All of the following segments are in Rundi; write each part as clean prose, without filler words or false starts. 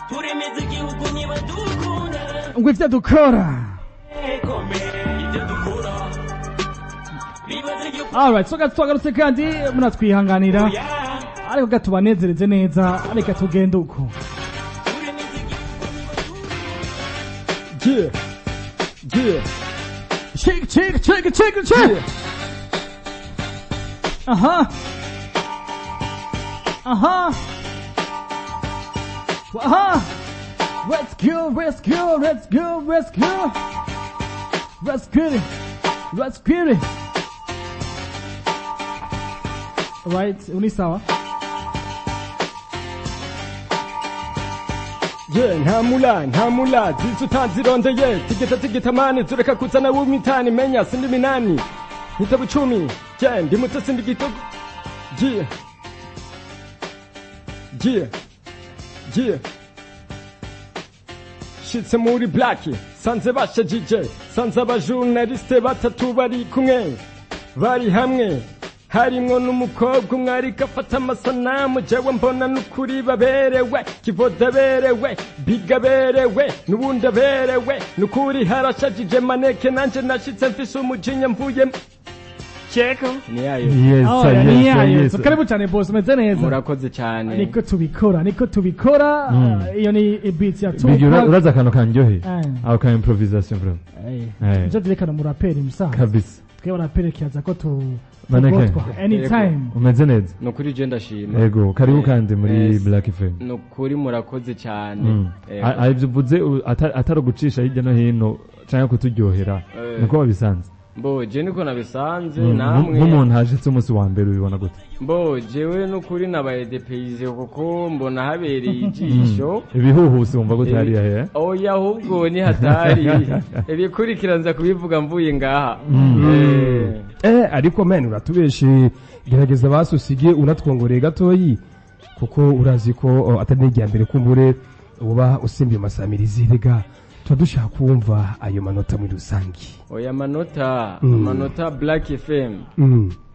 Turemeza igihugu niba dukunda. Ngo ivyo dukora. Ibyo dukora bibaza igihugu. Alright, so twagarutse kandi munatwihanganira, ariko gatubanezereze neza, reka tugende uko. Turemeza igihugu niba dukunda. Yeah. Shake, shake, shake, shake, shake. Aha. Aha. Aha. Let's go, let's go, let's go, let's go. Let's get it. Let's get it. Right, uni sawa. Yeah, nta mula, nta mula zizo utanzirondeye. Tigita tigita mani, zureka kuzana w'umitani. Menya sindi minani nitaba 10. Yeah, ndi muto sindi gito. Yeah. Shitse muri Black, sanze bashajije, sanze abajournaliste batatu bari kumwe, bari hamwe, harimwo n'umukobwa umwe ariko afata amasanamu. Jewe mbona n'ukuri baberewe, Kivoda aberewe, Biga aberewe, n'ubundi aberewe, n'ukuri harashajije. Maneke nanje nashitse mfise umujinya mvuye Cheko niyayo. Yes. Oh, Yes. ni yayo. Yes. So, karibu cyane boss, umeze neza. Murakoze cyane. Niko tubikora, niko tubikora. Iyo ni beat ya Bigi, Tupac. uraza akantu kanryoheye, Eh. ako ka improvisation bro. Eh. Eh. Nivyo vyerekana umuraperi musaza. Kabisa. Twe baraperi kiaza ko tu Maneke. tugotwa anytime. Umeze neza? Nukuri je ndashima. Yego, karibu kandi muri Yes. Black FM. Nukuri murakoze cyane. Yego. Ibyo uvuze atari ugucisha hirya no hino cyangwa kuturyohera, niko wabisanze? Mbo je niko nabisanze. Namwe Nk'umuntu hashitse umunsi wa mbere, ubibona gute? Mbo jewe nukuri nabaye dépaysé kuko mbona habereye ijisho. Ibihuhusi wumva gute hariya he? Oya, ahubwo ni hatari. Ibikurikira nza kubivuga mvuye ngaha. Ariko men, uratubeshe. Gerageza basusige unatwongoreye gatoyi, kuko urazi ko atari n'irya mbere kumbure uba usimbiye amasamirizi. Rega tuba dushaka kumva ayo manota muri rusange. Oya, amanota, amanota Black FM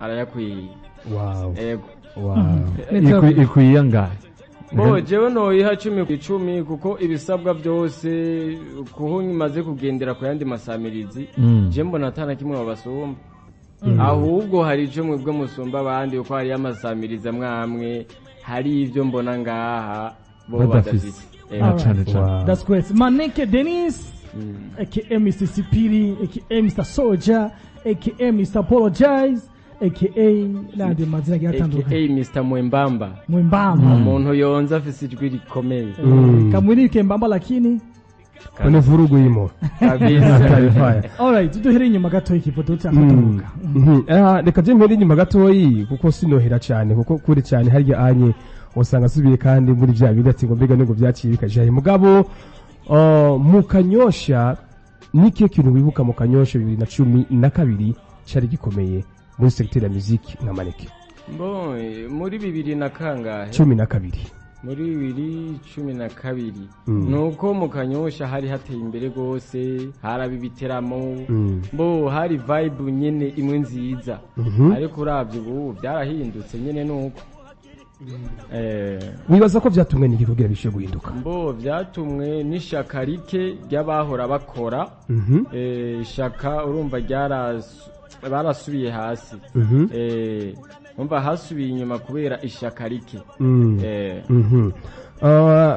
arayakwiye. Ego. Ikwiye angahe? Bo jewe noyiha 10 ku 10, kuko ibisabwa byose kuho nyimaze kugendera ku yandi masamirizi, je mbona atana kimwe babasumba. Ahubwo hari ico mwebwe musumba abandi, kuko hariyo amasamirizi amwe amwe hari ibyo mbona ngaha bo Badafise. badafise. Ego. Ah, cane cane. That's great. Maneke Dennis, aka Mr. Sipiri, aka Mr. Soldier, aka Mr. Apologize, aka n'andi mazina agiye atandukanye. Aka Mr. Mwembamba. Mwembamba. Umuntu yonze afise ijwi rikomeye. Kamwili kembamba lakini None vurugu imo. Kabisa. Clarify. Alright, duhere inyuma gato ikifoto cyafataruka. Reka je mpere inyuma gatoyi, kuko sinohera cyane, kuko kure cyane harya anye usanga asubiye kandi muri bya bindi ati ngo mbega ngo byaciye bikajaye. Mugabo mu Kanyosha, nikiyo kintu wibuka mu Kanyosha 2012 cari gikomeye muri secteur ya musique nka Maneke? Bon, muri bibiri na kangahe? 12. Muri 2012, nuko mu Kanyosha hari hateye imbere rwose, haraba ibiteramo. Bo hari vibe nyene imwe nziza, ariko uravye ubu byarahindutse nyene nuko Wibaza ko vyatumwe n'iki kugira bishe guhinduka? Mbo vyatumwe n'ishaka rike ry'abahora bakora. Ishaka urumva barasubiye hasi. Umva hasubiye inyuma kubera ishaka rike.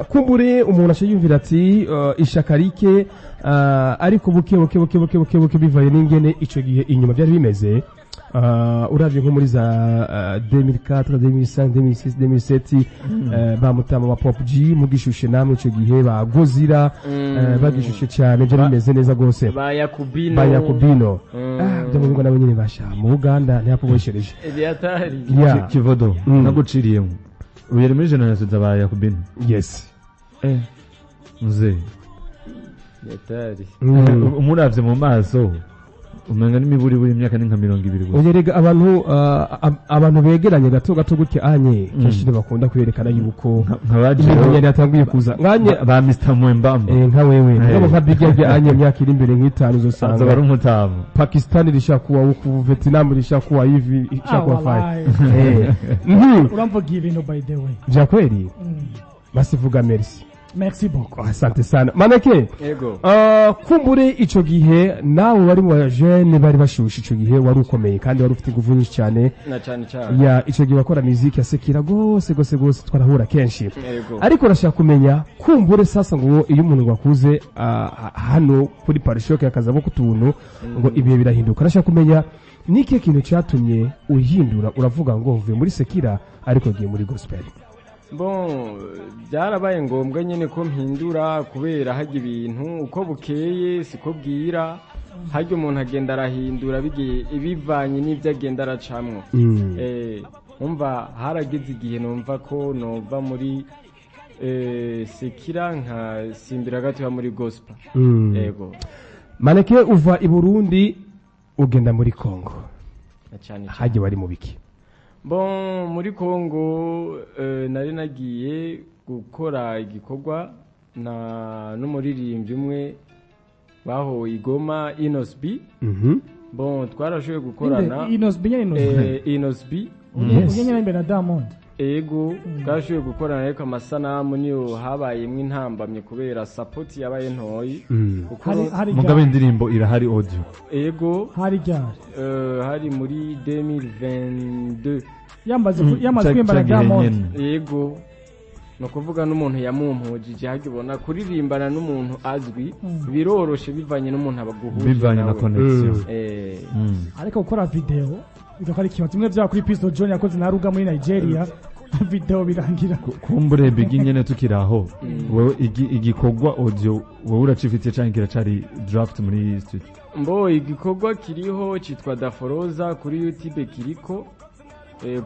Kumbure umuntu aca yumvira ati ishaka rike, ariko buke buke buke buke buke buke bivaye n'ingene ico gihe inyuma byari bimeze. Uravye nko muri za 2004, 2005, 2006, 2007, ba Mutama wa Pop G mugishushe namwe ico gihe, ba Gozira, bagishushe cyane, byari bimeze neza gose. Ba Yakubino. Ba Yakubino. Ah, byo mu nabo nyine basha mu Uganda ntiyakubeshereje. Ebyatari. Yeah. Kivodo, naguciriyemo, ubu yari muri generation za Yakubino. Yes. Mzee. Yatari. Umuravye mu maso umenga n'imiburi buri imyaka ni nka 20 gusa. Oya rega, abantu abantu begeranye gato gato gutya anye kenshi ntibakunda kwerekana yuko nka ba ibintu yari yatanguye kuza nkanye. Ba Mr Mwembamba. Nka wewe. Ngabo nka Big Yagi anye imyaka iri imbere nk'itanu azoba uzosanga ari umutamu. Pakistan irishakuwa huku, Vietnam irishakuwa hivi, ishakuwa Ah, fine. Uramvuga ibintu by the way. Vya kweli. Basivuga merci. Merci beaucoup. Asante sana, Maneke. Ego. Kumbure ico gihe nawe wari mu jeune bari bashushe, ico gihe wari ukomeye kandi wari ufite ingufu nyinshi cyane. Na cyane cyane. Ya, ico gihe wakora muziki ya sekira gose gose gose, twarahura kenshi. Ego. Ariko urashaka kumenya kumbure sasa ngo iyo umuntu ngo akuze, hano kuri parishoke akazamo kutuntu ngo ibihe birahinduka, urashaka kumenya n'ikihe kintu cyatumye uhindura, uravuga ngo mvuye muri sekira ariko ngiye muri gospel? Bon, byarabaye ngombwa nyine ko mpindura, kubera hajya ibintu uko bukeye siko bwira, hajya umuntu agenda arahindura bigiye bivanye n'ibyo agenda aracamwo. Umva, harageze igihe numva ko nova muri sekira nka simbira gatoya muri gospel. Yego. Maneke, uva i Burundi ugenda muri Congo. Na cyane cyane. Hajya wari mu biki? Bon, muri Congo nari nagiye gukora igikorwa na n'umuririmbyi umwe bahowe igoma, Inosbi. Bon, twarashoboye gukorana. Inosbi nyene, Inosbi. Inosbi. Yes. Nyene imbere na Diamond. Ego, twarashoboye gukorana, ariko amasanamu niyo habayemwo intambamye kubera support yabaye ntoyi. Kuko Hari Mugabe ryari? Indirimbo irahari, audio? Ego. Hari ryari? Hari muri 2022. Yamaze kwimba na Ca gihe Diamond. nyene. Yego, ni ukuvuga n'umuntu yamumpujije, hajya ubona kuririmbana n'umuntu azwi biroroshe bivanye n'umuntu abaguhuje Bivanye na nawe. connection. Ariko gukora video bikaba ari ikibazo kimwe bya kuri Pistol John yakoze na Ruga muri Nigeria, video birangira. Kumbure bigi nyene tukiri aho, wewe igikorwa audio wowe uracifitiye canke kiracari draft muri studio? Mbo igikorwa kiriho cyitwa Daforoza kuri YouTube kiriko.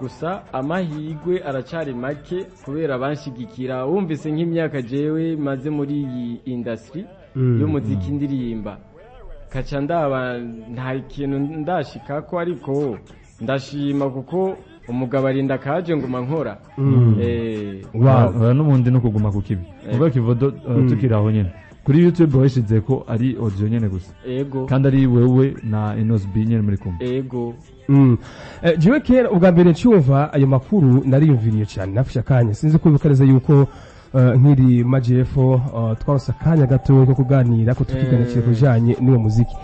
Gusa amahigwe aracari make kubera banshigikira, wumvise nk'imyaka jewe maze muri iyi industry y'umuziki ndirimba, kaca ndaba nta kintu ndashikako, ariko ndashima kuko umugabo arinda kaje nguma nkora. Wow. Oya, n'ubundi no kuguma ku kibi ubwo kivodo. Tukiri aho nyene, kuri YouTube washize ko ari audio nyene gusa? Ego. Kandi ari wewe na Inos B nyene muri kumwe? Ego. Jewe kera ubwa mbere ncyumva ayo makuru nariyumviriye cyane, nafashe akanya, sinzi kwibuka neza yuko nkiri majepfo twarose akanya gato ko kuganira ko tukiganira ku bijanye n'uwo muziki.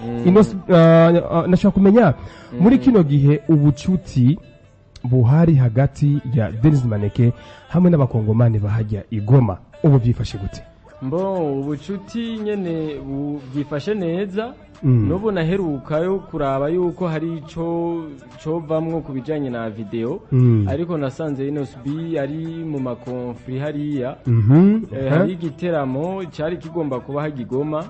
Nashaka kumenya muri kino gihe ubucuti buhari hagati ya Denis Maneke hamwe n'abakongomani bahajya i Goma ubu byifashe gute? Mbo ubucuti nyene bwifashe neza. N'ubu naherukayo kuraba yuko hari ico covamwo ku bijanye na video, ariko nasanze Inos B ari mu ma conflits hariya. Hari igiteramo cyari kigomba kuba hagigoma,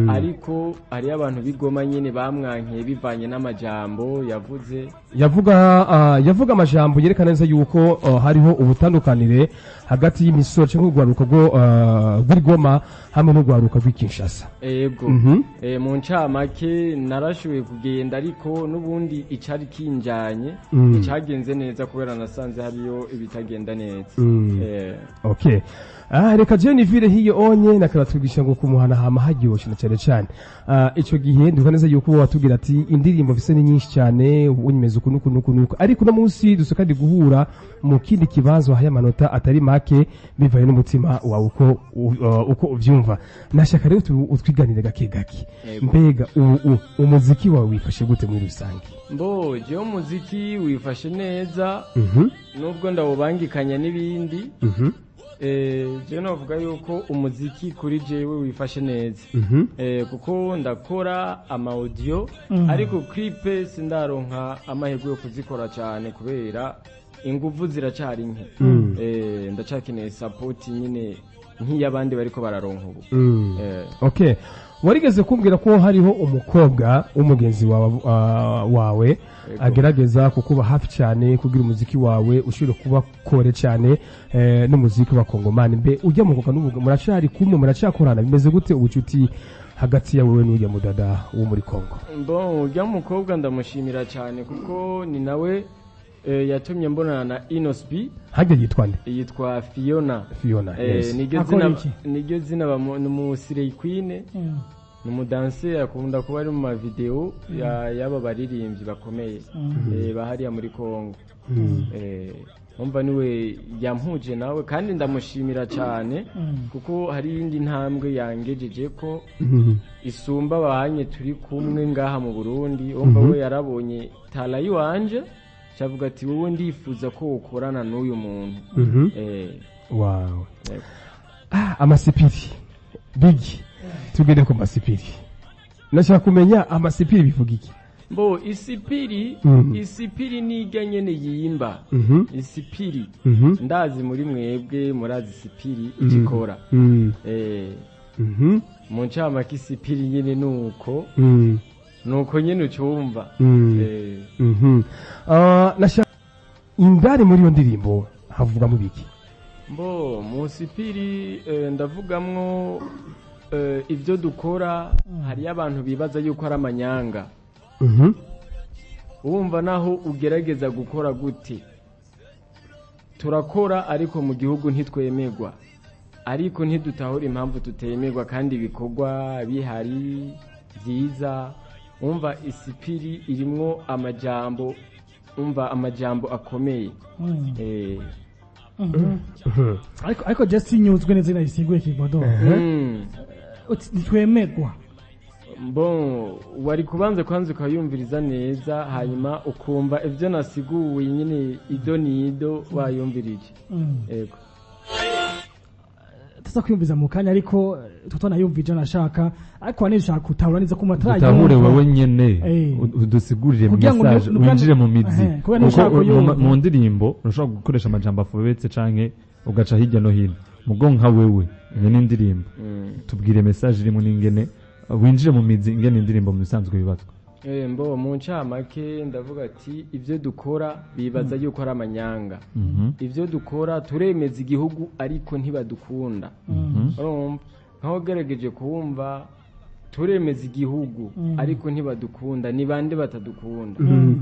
ariko hariyo abantu b'igoma nyene bamwankiye bivanye n'amajambo yavuze. Yavuga amajambo yerekana neza yuko hariho ubutandukanire hagati y'imisoro cyangwa urwaruka rw'igoma hamwe n'urwaruka rw'i Kinshasa. Ego. Mu ncamake narashoboye kugenda, ariko n'ubundi icari kinjanye icagenze neza kubera nasanze hariyo ibitagenda neza. Okay. Reka je nivire hiyo onye nakabatwigisha ngo kumuhana hama haryoshe na cyane cyane. Ico gihe ndibuka neza yuko watubwira ati indirimbo mfise ni nyinshi cyane, unyemeza uku nuku nuku nuku. Ariko no munsi dusoka ndi guhura mu kindi kibazo haya amanota atari make bivaye n'umutima wawe uko uvyumva. Nashaka rero utwiganire gake gake. Yego. Mbega ubu umuziki wawe wifashe gute muri rusange? Mbo jewe umuziki wifashe neza, nubwo ndawubangikanya n'ibindi. Jewe novuga yuko umuziki kuri jewe wifashe neza, kuko ndakora ama audio, ariko clip sindaronka amahirwe yo kuzikora cyane kubera inguvu ziracari nke. Ndacakeneye support nyine nk'iy'abandi bariko bararonka ubu. Okay. Warigeze kumbwira ko hariho umukobwa w'umugenzi wawe agerageza kukuba hafi cyane kugira umuziki wawe ushobore kuba kore cyane n'umuziki wa Kongomani. Mbe ujya mu kuka n'ubu muracari kumwe, muracakorana, bimeze gute ubucuti hagati yawe n'ujya mudada wo muri Kongo? Bon, ujya mukobwa ndamushimira cyane kuko ni nawe yatumye mbonana na Inosbi. Hajya yitwa nde? Yitwa Fiona. Fiona. Yes. Niryo Akora zina iki? Niryo zina ni umusirey queen, ni umudanse, akunda kuba ari mu mavideo y'aba baririmbyi bakomeye bahariya muri Congo. Umva, niwe yampuje nawe kandi ndamushimira cyane, kuko hari iyindi ntambwe yangejeje ko isumba abanye turi kumwe ngaha mu Burundi. Umva, we yarabonye talent yiwanje, cavuga ati: "Wowe ndifuza ko ukorana n'uyu muntu." Wow. Yego. Ah, amasipiri, Big, tugende ku masipiri. Nashaka kumenya, amasipiri bivuga iki? Mbo isipiri, isipiri nirya nyene yimba. Isipiri, ndazi muri mwebwe murazi isipiri ikikora. Mu ncamake, isipiri nyene nuko nuko nyene ucumva. Ah, nashaka indani muri iyo ndirimbo havugamo biki? Mbo mu sipiri, ndavugamwo ibyo dukora. Hariyo abantu bibaza yuko ari amanyanga. Wumva, naho ugerageza gukora gute, turakora, ariko mu gihugu ntitwemerwa, ariko ntidutahura impamvu tutemerwa kandi ibikorwa bihari byiza. Umva, isipiri irimwo amajambo, umva, amajambo akomeye. Ariko je sinyuzwe neza inayisiguye Kibodo. Uti ntitwemerwa. Bon, wari kubanza kwanza ukayumviriza neza, hanyuma ukumva ibyo nasiguye nyine ido nido wayumvirije. Yego. Tuza kwiyumviza mu kanya, ariko tutanayumvije nashaka, ariko wanishaka gutahura neza ko Dutahure wewe nyene, udusigurire Kugira ngo message, winjire mu mizi, kubera kuko ntushaka kuyumva. mu ndirimbo urashobora gukoresha amajambo afobetse canke ugaca hirya no hino. Mugo nka wewe nyene indirimbo, tubwire message irimo n'ingene winjire mu mizi, ingene indirimbo mu bisanzwe yubatswe. Mbo mu ncamake ndavuga ati: ibyo dukora bibaza yuko ari amanyanga. Ibyo dukora turemeza igihugu, ariko ntibadukunda. Urumva, nkaho ugerageje kumva, turemeza igihugu ariko ntibadukunda. Ni bande batadukunda?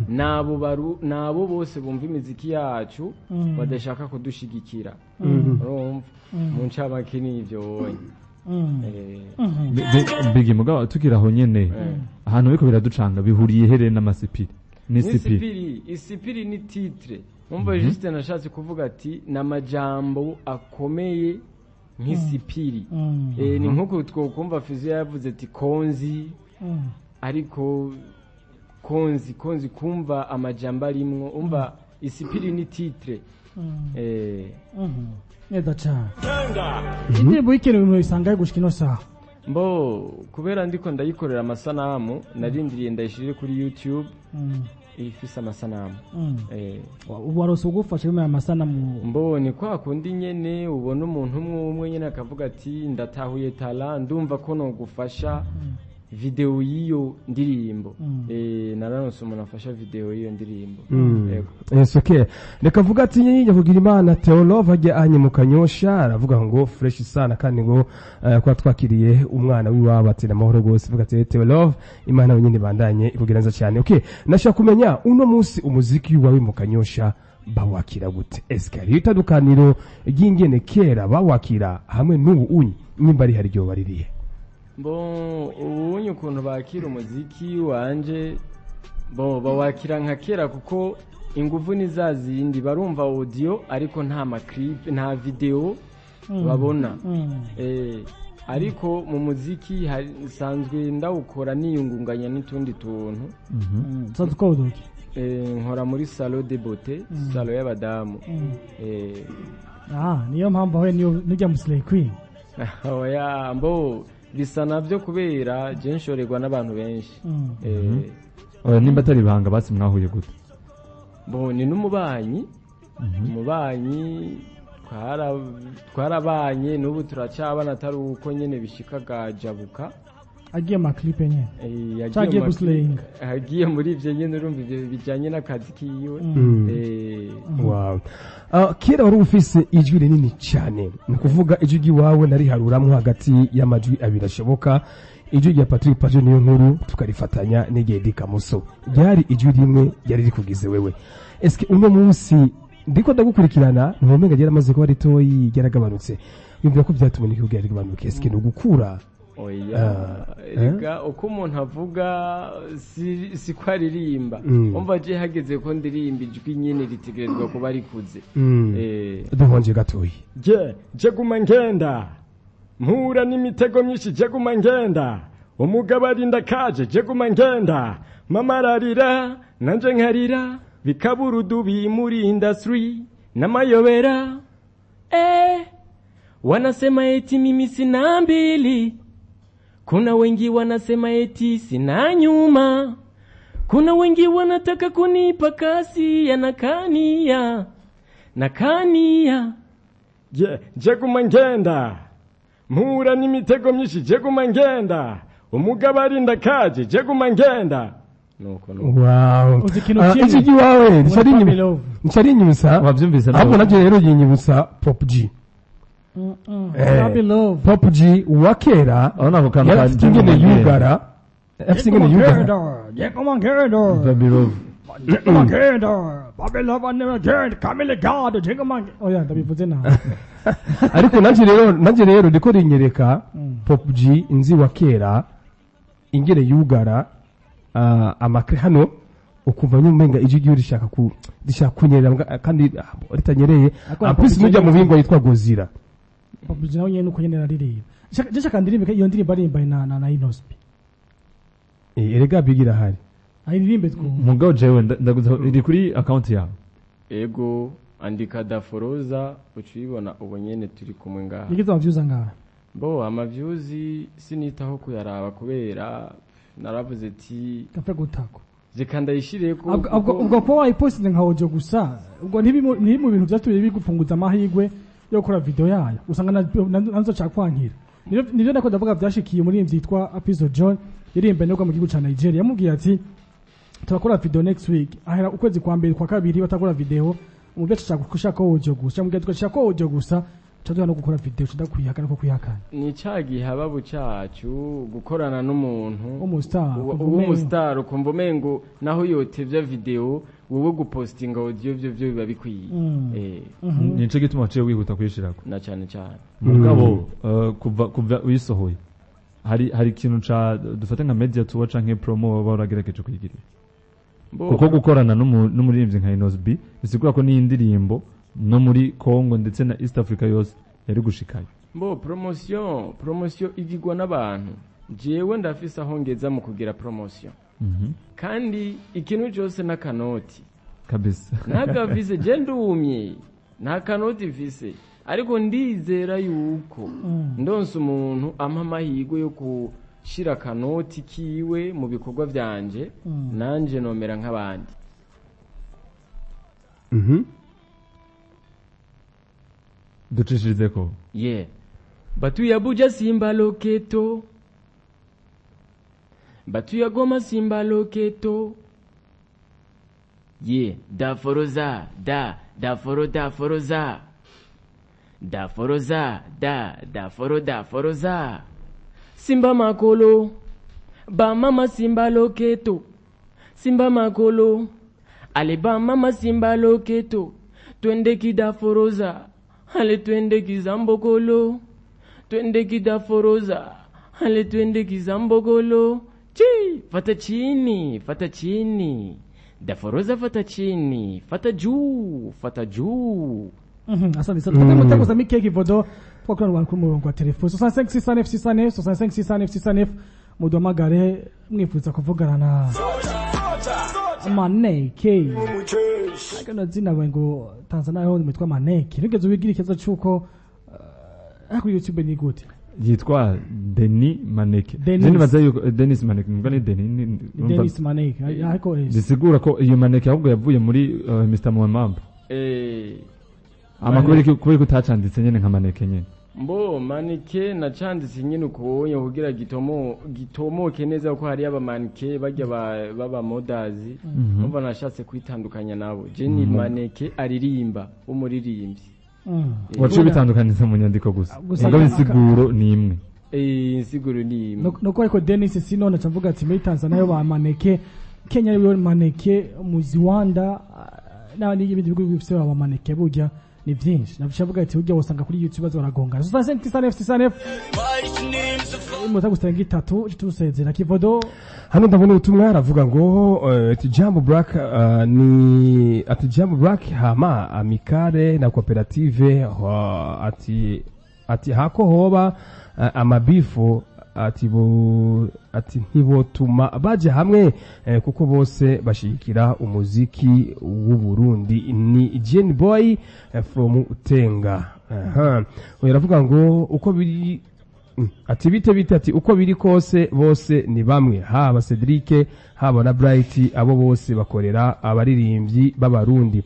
Nabo baru, nabo bose bumva imiziki yacu badashaka kudushigikira. Urumva, mu ncamake ni ibyo wonye. Bigi, mugabo tukiri aho nyene, ahantu biriko biraducanga, bihuriye here n'amasipiri n'isipiri? N'isipiri, isipiri ni titre. Umva, juste nashatse kuvuga ati ni amajambo akomeye nk'isipiri. Ni nk'uko twokumva Fizo yavuze ati konzi, ariko konzi konzi, kumva amajambo arimwo. Umva, isipiri ni titre. Neza cane. Indirimbo y'ikenewe ibintu bisangaye gushika ino saha? Mbo kubera ndiko ndayikorera amasanamu, narindiriye ndayishire kuri YouTube ifise amasanamu. Warose ugufasha bimwe amasanamu? Mbo ni kwa kundi nyene ubona umuntu umwe umwe nyene akavuga ati: "Ndatahuye talent, ndumva ko nogufasha video y'iyo ndirimbo." Nararonse umuntu afasha video y'iyo ndirimbo. Yego. Yes, okay. Reka vuga ati nyakugira Imana Theolove ajya anye mu Kanyosha, aravuga ngo fresh sana, kandi ngo kuba twakiriye umwana w'iwabo, ati namahoro gose. Vuga ati Theolove, Imana wenyine bandanye ikugira neza cyane. Okay, nashaka kumenya uno munsi umuziki wawe mu Kanyosha bawakira gute? Eske hariyo itandukaniro ry'ingene kera bawakira hamwe n'ubu unyi? Nimba ari hari, ryo baririye? Bo ubunye ukuntu bakira umuziki wanje, bo bawakira nka kera, kuko inguvu ni za zindi. Barumva audio ariko nta ma clip, nta video babona. Ariko mu muziki nsanzwe ndawukora niyungunganya n'utundi tuntu. Usanzwe ukora uduki? Nkora muri salon de beauté, salon y'abadamu. Ah, niyo mpamvu aho niyo nujya mu Slay Queen. Oya, mbo bisa navyo, kubera je nshorerwa n'abantu benshi. Oya, nimba atari ibanga, basi mwahuye gute? Bo ni n'umubanyi, umubanyi twarabanye, n'ubu turacabana, atari uko nyene bishika gajabuka. Agiye ma clip nyene? Yagiye Cagiye guslayinga. Agiye muri ivyo nyene, urumva ivyo bijanye n'akazi kiwe. Wow. Kera wari ufise ijwi rinini cyane, ni ukuvuga ijwi ry'iwawe nariharuramwo hagati y'amajwi abiri ashoboka: ijwi rya Patrick Pajo niyo nkuru tukarifatanya n'igihe Dikamuso, ryari ijwi rimwe ryari rikugize wewe. Eske uno munsi ndiko ndagukurikirana, ntumenga ryaramaze kuba ritoyi, ryaragabanutse? Yumvira ko byatumye n'igihugu ryaragabanuke, eske ni ugukura? Oya, reka, uko umuntu avuga si ko aririmba. Umva, je hageze ko ndirimba, ijwi nyene ritegerezwa kuba rikuze. Duhonje gatoyi. Je guma ngenda mpura n'imitego myinshi, je guma ngenda, umugabo arinda kaje, je guma ngenda, mama ararira nanje nkarira, bikabura udubi muri industry n'amayobera. Wanasema eti mimi sina mbili, kuna wengi wanasema eti sina nyuma, kuna wengi wanataka kunipa kasi ya nakania nakania. Je guma ngenda mpura n'imitego myinshi, je guma ngenda, umugabo arinda kaje, je guma ngenda, nuko nuko. Wow. Uzi ikintu Ah, kimwe? ijwi ryawe Family Love. rinyibutsa Wabyumvise nawe? Ahubwo nabyo rero yinyibutsa Pop G. Family Love. Pop G wa kera Aho nako kantu yari ka afite ingene yugara, afite ingene yugara. Baby Love. Oya, ndabivuze nabi. Ariko nanjye rero ndiko rinyereka Pop G nzi wa kera, ingene yugara amakre hano, ukumva nyine umenga ijwi ryiwe rishaka kunyerera kandi ritanyereye. Ariko En plus Pop G nujya mu bingwa yitwa Gozira. Pop G nawe nyene uko nyene aririmba. Je shaka ndirimbe iyo ndirimbo aririmba na Inosbi. Erega bigira hari. Ayiririmbe twumve. Mugabo jewe ndaguza iri kuri account yawe? Ego, andika Daforoza uca uyibona ubu nyene turi kumwe ngaha. Yagize ama views angahe? Bo, ama views sinitaho kuyaraba kubera naravuze ati Gapfe gutako. Reka ndayishireko. Ubwo kuba wayipostinze nka audio gusa, ubwo ntibiri mu bintu vyatumye bigufunguza amahirwe yo gukora video yayo, usanga nazo cakwankira. Nivyo ndako ndavuga vyashikiye umuririmbyi yitwa Apizo John, yaririmba nibwo mu gihugu ca Nigeria. Yamubwiye ati turakora video next week, ahera ukwezi kwa mbere, kwa kabiri batakora video. Umuvyeyi ashaka gushaka audio gusa, yamubwiye tugashaka audio gusa, caduha no gukora video cadakwihakana ko kwihakana. Ni ca gihababu cacu gukorana n'umuntu Umustar. Umustar, ukumva umengo naho yotevya video, wowe gupostinga audio vyo biba bikwiye. Nico gituma waciye wihuta kuyishirako? Na cane cane. Mugabo kuva uyisohoye, hari ikintu ca dufate nka media tour canke promo baba waragerageje kuyigirira? Bo, Kuko gukorana n'umuririmbyi nka Inosbi bisigura ko n'iyi ndirimbo no muri Congo ndetse na East Africa yose yari gushikayo. Bo, promotion igirwa n'abantu. Jewe ndafise aho ngeza mu kugira promotion, kandi ikintu cyose n'akanoti. Kabisa. Ntagafise, je ndumye, nta kanoti mfise, ariko ndizera yuko ndonse umuntu ampa amahirwe yo gushira akanoti kiwe mu bikorwa vyanje, nanje nomera nk'abandi. Ducishirize ko. Yeah. Batu ya Buja simba loketo, batu ya Goma simba loketo. Yeah, daforoza da daforo daforoza daforoza da daforo daforoza simba makolo ba mama simba loketo simba makolo ale ba mama simba loketo, twende kidaforoza, ale twende kizambokolo, twende kidaforoza, ale twende kizambokolo chi fata chini, fata chini, daforoza, fata chini, fata juu, fata juu. Asante sana. Tufate mutego za mikeki vodo twakora abantu ku murongo wa telefone 65 69 69 65 69 69, muduhamagare mwifuza kuvugana na Maneke. Ariko na zina bawe ngo Tanzania ho mwitwa Maneke. Nigeze ubigira ikibazo cyuko ariko YouTube ni gute? Yitwa Denis Maneke. Denis. Je nibaza yuko Denis Maneke mbwa ni Denis Ni Dennis Maneke ariko bisigura ko iyo Maneke ahubwo yavuye muri Mr Mwamambo. Amakuru kubera ko utacanditse nyene nka Maneke nyene? Mbo, maneke nacanditse nyine ukubonye kugira gitomoke neza ko hari abamaneke bajya baba modazi. Umva, nashatse kwitandukanya nabo. Je ni Maneke aririmba, w'umuririmbyi. Waciye bitandukaniza mu nyandiko gusa? Gusa Mugabo insiguro ni imwe. Insiguro ni imwe. Nuko ariko Dennis sinone acavuga ati muri Tanzania yo ba Maneke, Kenya yo Maneke, mu Rwanda n'abandi, ibindi bihugu bifise ba Maneke burya. Ni vyinshi nabyo avuga ati ujya usanga kuri YouTube baza baragongana. 65 69 iminota gusenga itatu tusezera, Kivodo. Hano ndabona ubutumwa, aravuga ngo ati Jambo Black, ni ati Jambo Black hama amicale na koperative ati hako hoba amabifu ati bo ati ntibotuma baje hamwe, kuko bose bashigikira umuziki w'u Burundi. Ni Jane Boy from Tenga. Aha, uyu aravuga ngo uko biri, ati bite bite, ati uko biri kose bose ni bamwe, haba Cedric haba na Bright, abo bose bakorera abaririmbyi b'Abarundi.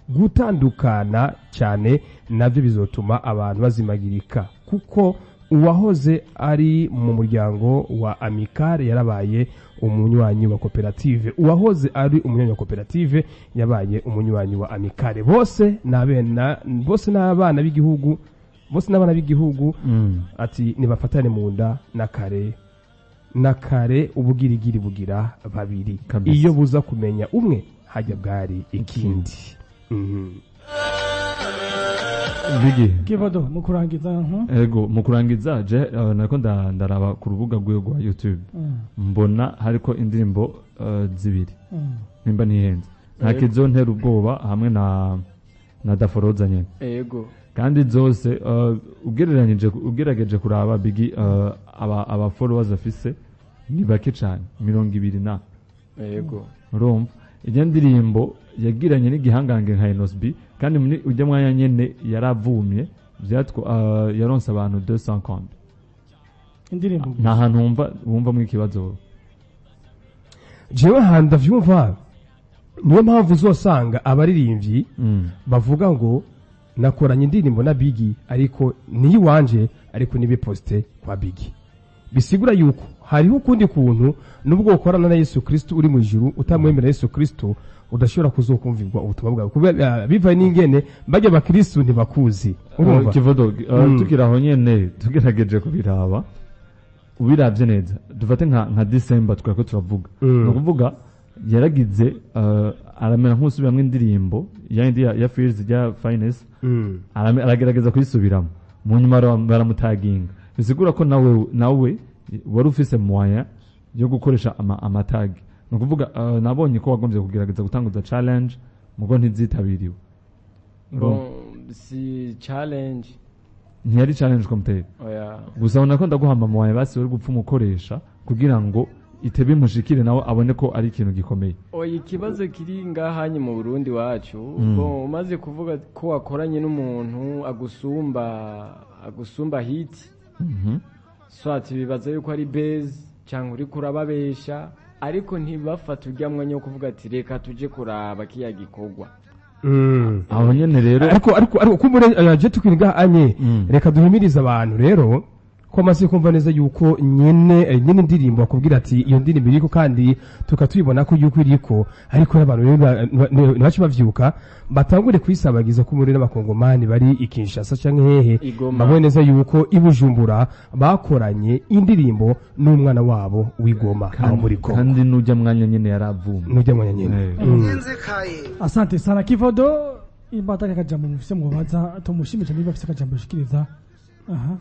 Gutandukana cyane nabyo bizotuma abantu bazimagirika, kuko uwahoze ari mu muryango wa Amicale yarabaye umunywanyi wa koperative, uwahoze ari umunywanyi wa koperative yabaye umunywanyi wa Amicale. Bose ni bose n'abana b'igihugu, bose n'abana b'igihugu. Ati nibafatane mu nda na kare na kare, ubugirigiri bugira babiri. Kabisa. Iyo buza kumenya umwe hajya bwari ikindi. Bigi. Kivodo, mu kurangiza. Ego, mu kurangiza je nariko ndaraba ku rubuga rwiwe rwa YouTube, mbona hariko indirimbo zibiri, nimba ntihenze, nta kizontera ubwoba hamwe na Daforoza nyene. Ego. Kandi zose ugereranyije, ugerageje kuraba Bigi, aba followers afise ni bake cyane, 20 na urumva ijya ndirimbo yagiranye n'igihangange nka Enosb, kandi muri ujya mwanya nyene yaravumye byatwo, yaronse abantu 250. Indirimbo. Nta hantu wumva mu ikibazo. Jewe ahantu ndavyumva, niyo mpamvu uzosanga abaririmbyi bavuga ngo nakoranye indirimbo na Bigi, ariko niyo iwanje, ariko nibe poste kwa Bigi. Bisigura yuko hariho ukundi kuntu, nubwo ukorana na Yesu Kristo uri mu ijuru, utamwemera Yesu Kristo udashobora kuzokumvirwa ubutumwa bwawe, kubera bivaye n'ingene bajya abakristo ntibakuzi, urumva. Kivodo, tukiri aho nyene, tugerageje kubiraba, ubiravye neza, dufate nka December twariko turavuga, ni ukuvuga yaragize aramera nk'usubiramwo indirimbo yindi ya Fears ya Finest. Aragerageza kuyisubiramo, mu nyuma baramutaginga. Bisigura ko nawe wari ufise moyen yo gukoresha amatag. Ni ukuvuga nabonye ko wagombye kugerageza gutanguza challenge, mugo ntizitabiriwe. Bon, si challenge. Ntiyari challenge komuteri. Oya. Gusa ubona ko ndaguhamba moyen, basi uri gupfa umukoresha kugira ngo itebe imushikire, nawe abone ko ari ikintu gikomeye. Oya, ikibazo kiri ngahanye mu Burundi wacu, bon, umaze kuvuga ko wakoranye n'umuntu agusumba hit, swat bibaza yuko ari base cyangwa uriko urababesha, ariko ntibafate urya mwanya wo kuvuga ati reka tuje kuraba kiya gikorwa. Aho nyene rero. Ariko kumbure je tukiri anye, reka duhimirize abantu rero ko amaze kumva neza yuko nyene indirimbo akubwira ati iyo ndirimbo iriko, kandi tukatubibona ko yuko iriko, ariko abantu rero ntibace bavyuka batangure kwisabagiza ko muri n'abakongomani bari i Kinshasa canke hehe, I Goma. babone neza yuko i Bujumbura bakoranye indirimbo n'umwana wabo w'Igoma aho muri Kongo. Kandi n'ujya mwanya nyene yaravumye. N'ujya mwanya nyene. Asante sana Kivodo. Imba ataka akajambo mufise mubaza, tumushimire niba afise akajambo ashikiriza aha.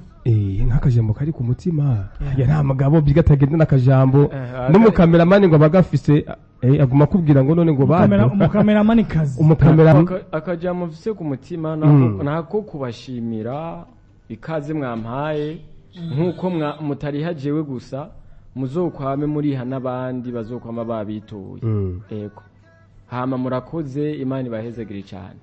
Nk'akajambo kari ku mutima ya nta mugabo biga atagenda n'akajambo, n'umukameramani ngo abagafise, aguma akubwira ngo none ngo bado. Umukameramani kazi. Umukamera. Akajambo mfise ku mutima nako kubashimira ikaze mwampaye, nk'uko mutariha jewe gusa, muzokwame muriha n'abandi bazokwama babituye. Ego, hama murakoze, Imana ibahezagire cyane.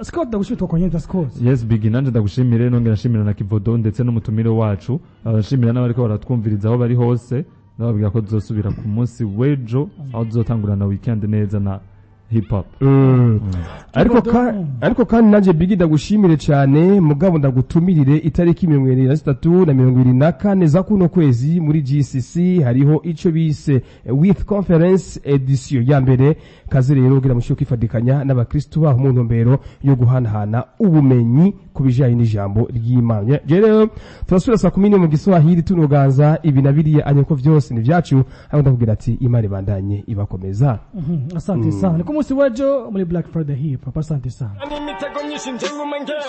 Scott, ndagushimira, twakonyeza Scott. Yes Big, nanje ndagushimire, nongera nshimira na Kivodo ndetse n'umutumire wacu. Nshimira n'abariko baratwumviriza aho bari hose, ndababwira ko tuzosubira ku munsi w'ejo aho tuzotangura na weekend neza na hip hop. Ariko kandi nanjye Bigi ndagushimire cyane, mugabo ndagutumirire itariki 23 na 24 za kuno kwezi muri GCC hariho ico bise With Conference edition ya mbere. Kaze rero kugira mushyire kwifadikanya n'abakristu baho mu ntumbero yo guhanahana ubumenyi. ku bijanye n'ijambo ry'Imana. Je rero turasubira saa 11 mu Giswahili, tunoganza ibi na biriya, anyako vyose ni vyacu, aho ndakubwira ati Imana ibandanye ibakomeza. Asante sana. Ni ku munsi w'ejo muri Black Friday Hip Hop. Asante sana. N'imitego myinshi nje nguma ngenda.